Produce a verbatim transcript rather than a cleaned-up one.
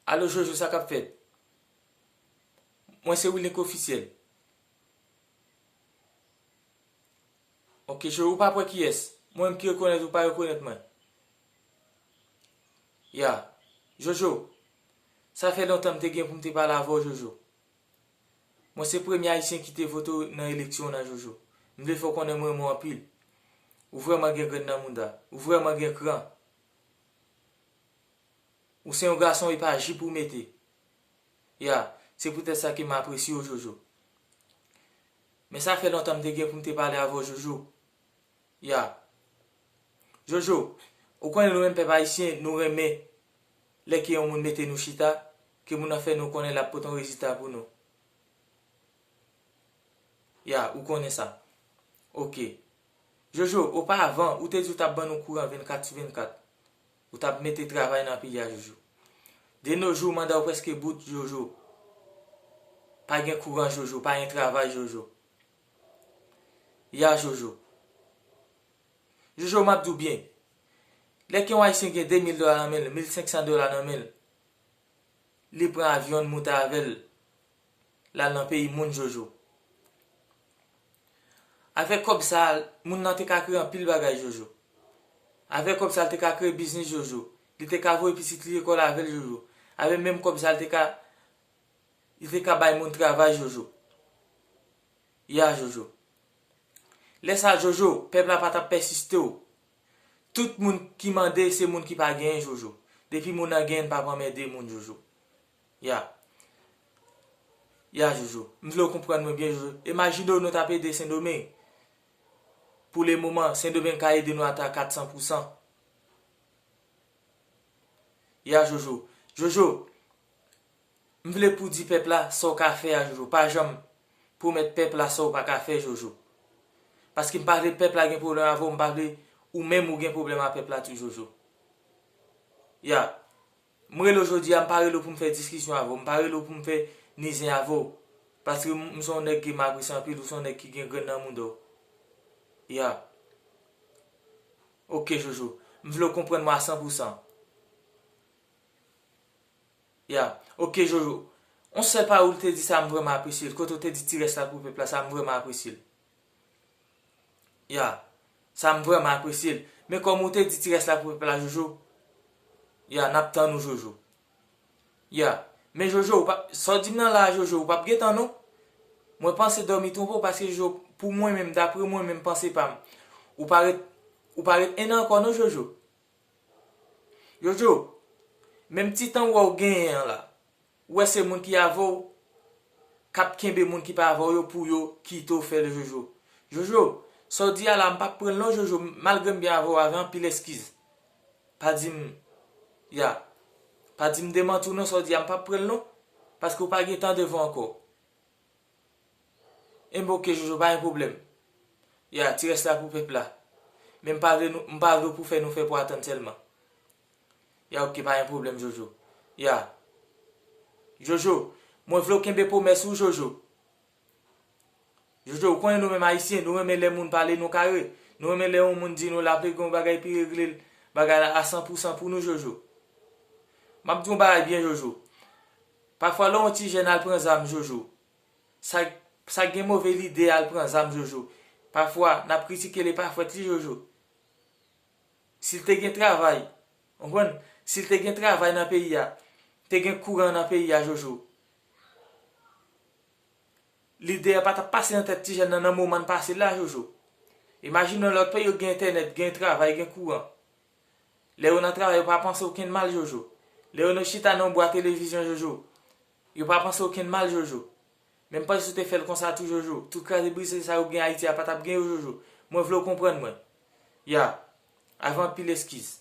Alo Jojo, sa k ap fèt? Mwen se Wilnick Officiel. Ok, Jojo, ou p ap wè kiyès. Mwen menm ki rekonèt ou pa rekonèt mwen. Ya. Jojo, sa fè lontan m te gen pou m te pale avè w, Jojo. Mwen se premye Ayisyen ki te vote w nan eleksyon w nan, Jojo. M vle fè w konnen m renmen w anpil. Ou vrèman gen grenn nan mouda. Ou vrèman gen kran. Ou se yon gason e pa jip ou mete. Ya, se poutèt sa ke m apresye w, Jojo. Men sa fè lontan m te gen pou m te pale avè w, Jojo. Ya. Jojo, ou konnen nou menm pèp ayisyen, nou renmen lè ke yon moun mete nou chita, ke moun nan fè nou konnen l ap pote yon rezilta pou nou. Ya, ou konnen sa. Ok. Jojo, opavan, ou te di w t ap ban nou kouran vennkat sou vennkat. Ou t ap mete travay nan peyi a, Jojo. De nos jours, manda w prèske bout, Jojo. Pa gen kouran, Jojo. Pa gen travay, Jojo. Ya, Jojo. Jojo, m ap di w byen. Lè ke yon Ayisyen gen de mil dola nan men l, mil senk san dola nan men l, li pran avyon, l moute avè l, l al nan peyi moun, Jojo. Avèk kòb sa a, moun nan te ka kreye anpil bagay, Jojo. Avèk kòb sa a, l te ka kreye biznis, Jojo. Li te ka voye pitit li lekòl avè l, Jojo. Avèk menm kòb sa a, l te ka, li te ka bay moun travay, Jojo. Ya, Jojo. Lè sa a, Jojo, pèp la pa t ap pèsiste w. Tout moun ki mande, se moun ki pa genyen, Jojo. Depi moun nan genyen, l p ap anmède moun, Jojo. Ya. Ya, Jojo. M vle w konprann mwen byen, Jojo. Imajine w nou t ap ede Sendomeng. Pou le moman, Sendomeng ka ede nou ata kat san pou san. Ya, Jojo. Jojo, m vle pou di pèp la sa w ka fè a, Jojo. Pa janm pwomèt pèp la sa w pa ka fè, Jojo. Paske m pa vle pèp la gen pwoblèm avè w, m pa vle ou menm ou gen pwoblèm ak pèp la tou, Jojo. Ya. M rele w jodi a, m pa rele w pou m fè diskisyon avè w, m pa rele w pou m fè ni zen avè w. Paske m, m se yon nèg ke m apresye anpil, ou se yon nèg ki gen grenn nan mouda w. Ya. Ok, Jojo. M vle w konprann mwen a san pou san. Ya. Ok, Jojo. Yon sèl pawòl ou te di sa, m vrèman apresye l. Kote w te di ti rès la pou pèp la, sa, m vrèman apresye l. Ya. Sa, m vrèman apresye l. Men kòm ou te di ti rès la pou pèp la, Jojo. Ya, n ap tann ou, Jojo. Ya. Men Jojo, ou pa, sa w di m nan la a, Jojo, ou p ap gen tan non. Mwen panse dòmi twonpe w paske Jojo, pou mwen menm, dapre mwen menm panse pa m, ou pa ret, ou pa ret en an ankò non, Jojo. Jojo, menm ti tan w wè w genyen an la, ou wè se moun ki avè w k ap kenbe moun ki pa avè w yo pou yo kite w fè l, Jojo. Jojo, sa w di a la, m p ap pran l non, Jojo, malgre m byen avè w, avè anpil eskiz. Pa di m, ya, pa di m demanti w non, sa w di a, m p ap pran l non, paske w pa gen tan devan w ankò. Enben, ok, Jojo, pa gen pwoblèm. Ya, ti rès la pou pèp la. Men m pa vle nou, m pa vle w pou fè nou fè pou atann sèlman. Ya, ok, pa gen pwoblèm, Jojo. Ya. Jojo, mwen vle w kenbe pwomès ou, Jojo. Jojo, ou konnen nou menm Ayisyen, nou renmen lè moun pale nou kare. Nou renmen lè yon moun di nou l ap regle yon bagay, epi regle l bagay la a san pou san pou nou, Jojo. M ap di w yon bagay byen, Jojo. Pafwa, lè yon ti jèn al pran zam, Jojo, sa, sa gen move lide al pran zam, Jojo. Pafwa, n ap kritike l e pa fòt li, Jojo. Si l te gen travay, w konprann? Si l te gen travay nan peyi a, te gen kouran nan peyi a, Jojo, lide a pa t ap pase nan tèt ti jèn nan, nan moman n pase la, Jojo. Imajine w lòt peyi yo gen entènèt, gen travay, gen kouran. Lè yo nan travay, yo pa panse okenn mal, Jojo. Lè yo nan chita nan yon bwa televizyon, Jojo, yo pa panse okenn mal, Jojo. Men m panse si w te fè l konsa tou, Jojo, tout kraze brize sa yo gen Ayiti a pa t ap gen yo, Jojo. Mwen vle w konprann mwen. Ya. Avè anpil eskiz.